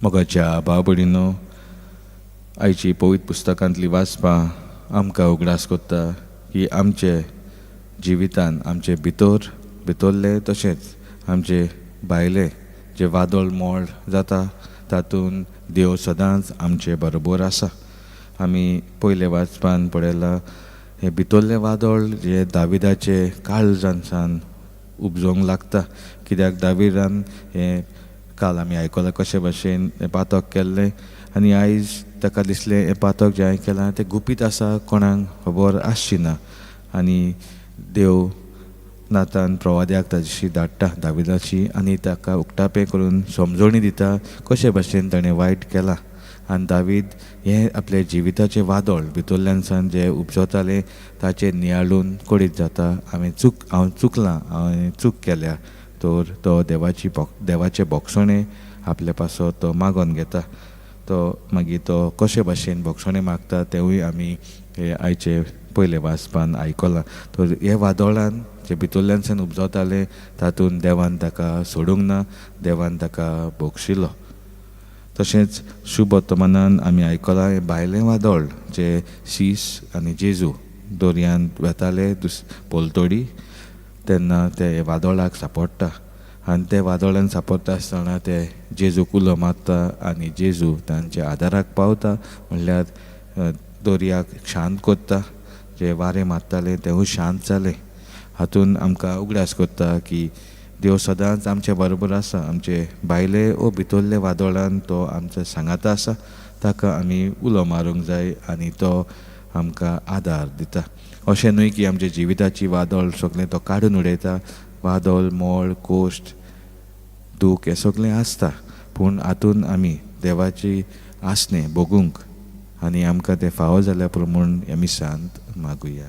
मोगाच्या भाव भयणींनो, आयची पवित्र पुस्तकांतली वाचपां आमकां उगडास कोत्ता की आमचे जिवितान आमचे भितर भितरलें तशेंच आमचे भायलें जें वादळ मोड जाता तातूंत देव सदांच आमचे बरोबर आसा. आमी पयले वाचपान पळयलां हें भितरलें वादळ जें दाविदाचे काळजान उपजोवंक लागता, कित्याक दाविदान हें काल आमी आयकलां कशे भाशेन हें पातक केल्लें आनी आयज ताका दिसलें हें पातक जें हांवें केलां तें गुपीत आसा, कोणाक खबर आसची ना. आनी देव नातान प्रवाद्याक ताजी धाडटा दाविदाची आनी ताका उक्तापें करून समजोणी दिता कशे भाशेन ताणें वायट केलां. आनी दावीद हें आपल्या जिविताचें वादळ भितरल्यान सावन जें उपजतालें ताचेर नियाळून कडीत जाता, हांवें चूक, हांव चुकलां, हांवें चूक केल्या. तर तो देवाची देवाचें भोगसणें आपल्या पासत तो मागोन घेता. तो मागीर तो कशे भाशेन भोगसणें मागता तेंवूय आमी हे आयचे पयले वाचपान आयकलां. तर हे वादळान जे भितरल्यान सावन उपजतालें तातूंत देवान ताका सोडूंक ना, देवान ताका भोगशिलो. तशेंच शुभ वर्तमानान आमी आयकलां हें भायलें वादळ जें शीस आनी जेजू दर्यांत वेताले पलतडी तेन्ना ते वादळाक सांपडटा आनी ते वादळान सांपडटा आसतना ते जेजूक उलो मारता आनी जेजू तांच्या आदाराक पावता, म्हणल्यार दर्याक शांत करता. जे वारें मारतालें तेवूय शांत जालें. हातून आमकां उगडास करता की देव सदांच आमचे बरोबर आसा. आमचे भायले ओ भितरले वादळान तो आमचो सांगाता आसा. ताका आमी उलो मारूंक जाय आनी तो आमकां आदार दिता. अशें न्हय की आमच्या जिविताची वादळ सगळें तो काडून उडयता. वादळ, मोळ, कोश्ट, दूख हें सगळें आसता, पूण हातून आमी देवाची आसणें भोगूंक आनी आमकां तें फावो जाल्या प्रमाण आमी शांत मागुया.